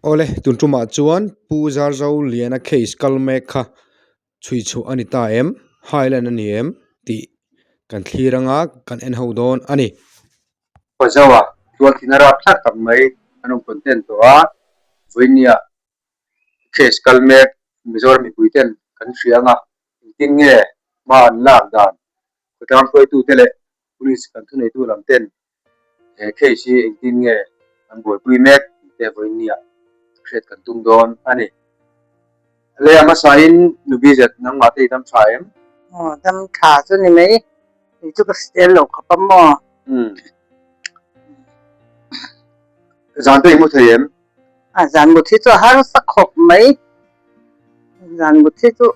Awle, tun tumah chuan Pu Zarzo Liana case kal mek kha chhui chhuah a ni ta em? Highland a ni em? tih kan thlir anga kan en ho dawn a ni. Pazawa tualthina rap thlak tak mai an awm content tawh a, vawinia case kal mek Mizoram mipui ten kan hria anga engtin nge hma an lak dan khawtlang hruaitute leh Police kan thuneitu lam ten he case hi engtin nge an buaipui mek tih te vawinia hriat kan tum dawn a ni. Lei a hmasain Nubi zet nangmah te i dam tha em? Aw dam tha chu ni mai, kei chu ka hrisel lo khawp a maw? Umm. Zan te i hmu thei em? A zan mut hi chu a harsa khawp mai, zan mut hi chu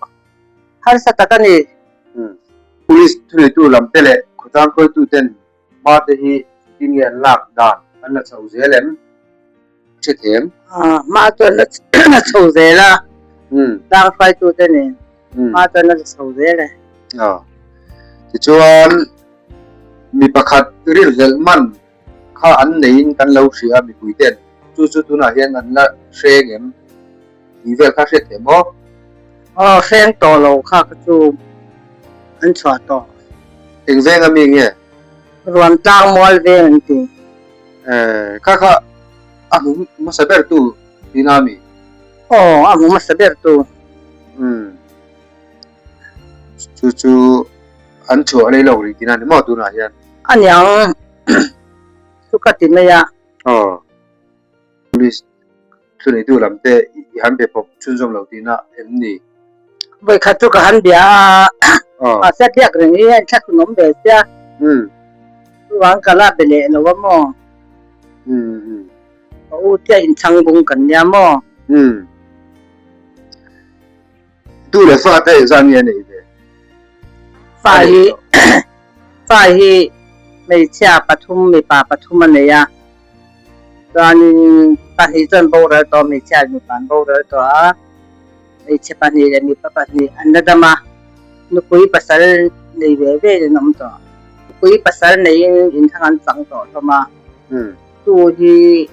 harsa tak a ni. Umm. Police thuneitu lam te leh khawtlang hruaitu ten hma te hi engtin nge an lak dan an la chho zel em? A hre them. Hma chu an la chho zel a, tlang hruaitu te nen hma chu an la chho zel e. Tichuan mi pakhat rilhlelh man kha an neiin kan lo hria a mipui ten chu chu tunah hian an la hreng em tih vel kha hriat theih maw? Aw hreng tawh lo kha ka chu an chhuah tawh. Eng veng a mi nge? Ruan tlang mual veng an ti. Eh kha kha a hmu hmasa ber tu tina mi? Aw a hmu hmasa ber tu. Umm chu chu an chhuah lei lo rih tina ni maw tunah hian? A niang chu ka ti mai a. Aw police thuneitu lam te i han be pawp chhunzawm lo tihna em ni? Vawikhat chu ka han bia a, mahse biak reng hi heng thla thunawm ve sia. Chuvang ka la be leh lo a maw? Ka u tia inchhang bung kan nia maw? Tu leh fa te engzah nge a neih ve? Fa hi fa hi hmeichhia pathum mipa pathum a nei a, chuanin pahnih chuan boral tawh hmeichhia leh mipa an boral tawh a, hmeichhe pahnih leh mipa pahnih an la dam a, nupui pasal nei ve ve in an awm tawh. Nupui pasal neiin inthlang an chang tawh hlawm a, tu hi.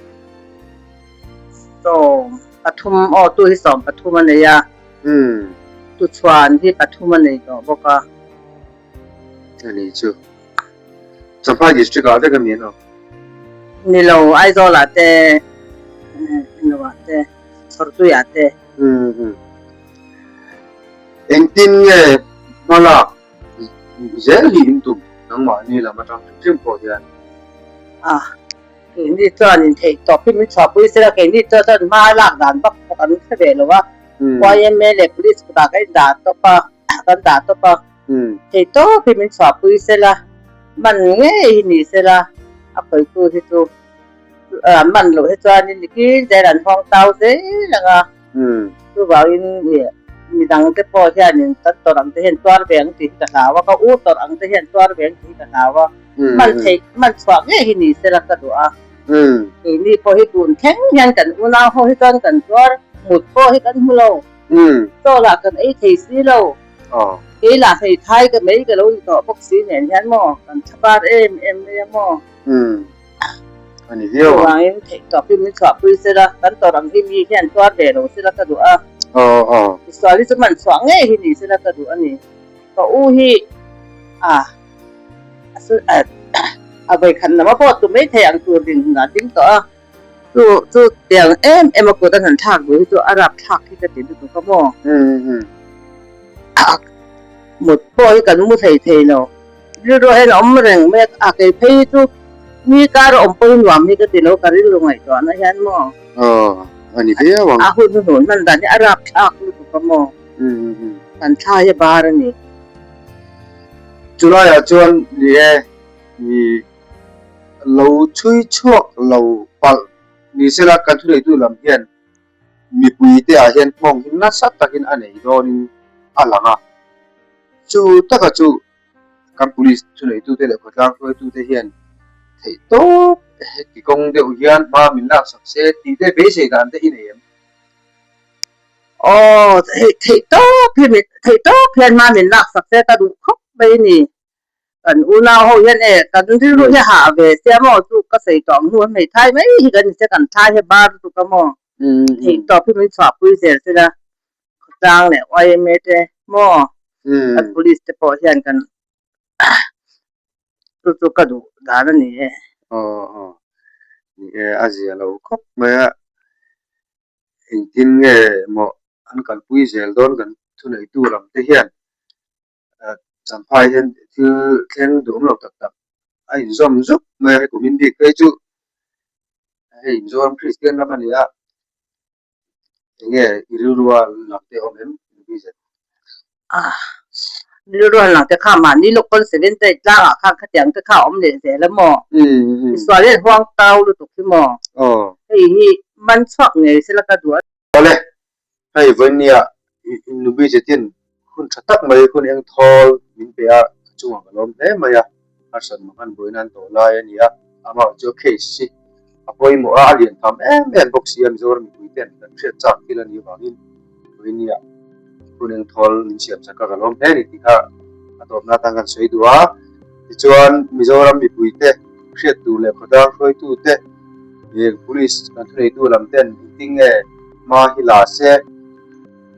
13 aw tu hi 13 a nei a tuchhuan hi pathum a nei tawh bawk a. A ni chu Champhai district ah vek a mi an awm? Ni lo Aizawl ah te Ilo ah te Chhawrtui ah te. Engtin nge hmalak zel hi in tum nangmahni lam atang hrim hrim pawh hian? A. Keini chuan in theih tawp hi min chhuahpui sela, keini chuan chuan hma lak dan vak pawh kan hre ve lo a, YMA leh Police kutah kan indah tawp a, kan dah tawp a, theih tawp hi min chhuahpui sela, man ngei hi ni sela, a khawitu hi chu an man loh hi chuanin nikin zel an hawng tau zel ang a, chuvangin midang te pawh hianin kan tawrh ang te hian tuar ve ang tih hi ka hlau a, ka u tawrh ang te hian tuar ve ang tih hi ka hlau a. Hman theih, hman chhuah ngei hi ni sela ka duh a. Keini pawh hi tun thleng hian kan unau ho hi chuan kan tuar mut pawh hi kan hmu lo. Chaw lah kan ei thei si lo. Kei lah hei thai ka mei ka lo ni tawh bawk si nen hian maw kan thlabar em em mai a maw. A ni viau a. Chuvangin theih tawp hi min chhuahpui sela, kan tawrh ang hi mi hian tuar ve lo sela ka duh a. Misual hi chu hman chhuah ngei hi ni sela ka duh a ni. Ka u hi a. A vawikhat lam a pawh tu mai thei ang tur din hunah a ding tawh a, chu chu tiang em em a kut a han thlak duh hi chu a rap thlak hi ka ti lutuk a maw. Mut pawh hi kan mu thei thei lo, rilru hian a awm reng mai a, kei phei hi chu mi kar a awm pawh hi nuam hi ka ti lo, ka rilru ngaihtuahna hian maw. Aw, a ni viau ang. A hun hnuhnun hman dan hi a rap thlak lutuk a maw. Kan thla hi a bar a ni. Chulaiah chuan ni e, mi lo chhui chhuak lo palh ni sela kan thuneitu lam hian mipuite ah hian nghawng hi nasa takin a nei dawnin a lang a. Chu taka chu kan police thuneitute leh khawtlang hruaitute hian theihtawp heti kawng deuh hian hma min laksak se tih te beisei dan te i nei em? Aw, theih theih tawp hi min theih tawp hian hma min laksak se ka duh khawp mai a ni. Kan unau ho hian e kan rilru hi hah ve sia maw chu ka sawi tawh ang hnu a hmeithai mai hi kan inse kan thai hi bar lutuk a maw. Theih tawp hi min chhuahpui zel sela khawtlang leh yma te maw kan police te pawh hian kan chu chu ka duh dan a ni e. Aw aw ni e a zia lo khawp mai a engtin nge maw an kalpui zel dawn kan thuneitu lam te hian Champhai hian thil thleng duhawm lo tak tak a inzawm zuk mai a, hei kumin bik phei chu hei Mizoram Kristian ram a ni a, enge i rilrua lang te awm em Vision? Rilrua lang te kha mahni lawk pawn seven te tlangah khan khatiang te kha a awm leh zel a maw? Misual hian huang tau lutuk hi maw? Hei hi man chhuak ngei sela ka duh a. Awle, hei vawinia Nubi Zetin hun tha tak mai hun eng thawl min pe a, ka chungah ka lawm hle mai a, harsat mak an buaina an tawh lai a ni a, amah chu a case hi a pawimawh a, a lian tham em em bawk si a, Mizoram mipui ten kan hriat chak thil a nih avangin vawinia hun eng thawl min siam chak a ka lawm hle a ni tih kha a tawpna atan kan sawi duh a, tichuan Mizoram mipui te hriat tur leh khawdang hruaitu te Heng police kan thuneitu lam ten engtin nge hma hi la se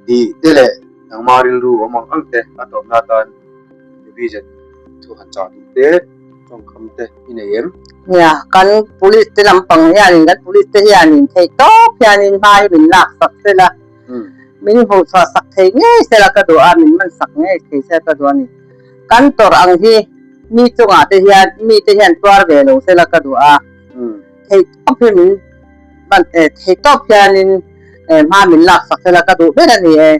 tih te leh nangma rilru awm ang ang te a tawpna atan revision thu han chah duh te tawngkham te i nei em? Nia, kan police te lampang hianin kan police te hianin theih tawp hianin hma hi min lak sak sela, min hmuhchhuah sak thei ngei sela ka duh a, min man sak ngei thei sela ka duh a ni. Kan tawrh ang hi mi chungah te hian mi te hian tuar ve lo sela ka duh a. Theih tawp hi min ban eh theih tawp hianin eh hma min lak sak sela ka duh ber a ni e.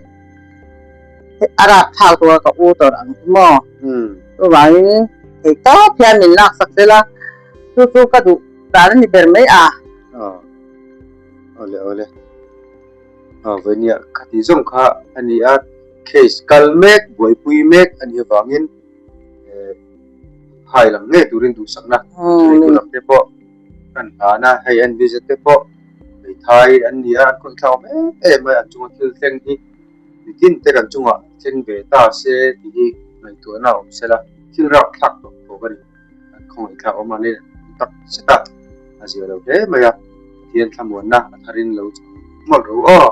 A rap thlak tur a ka u tawrh ang chu maw. Chuvangin theih tawp hian min lak sak sela chu chu ka duh dan a ni ber mai a. Aw awle awle aw vawihnia khati zawng kha a ni a case kal mek buaipui mek a nih avangin eh Hai lam ngei turin duhsakna thuneitu lam te pawh kan hlan a, hei an visit te pawh hmeithai an ni a, an khawih thlak awm em em mai, an chunga thil thleng hi mitin te kan chungah thleng ve ta se tih hi ngaihtuahna a awm sela, thil rap thlak tawh tawk a ni, an khawngaih thlak awm a ni tak zet a, a zia lo hle mai a, Pathian thlamuanna a tharin lo chang mawlh ro aw.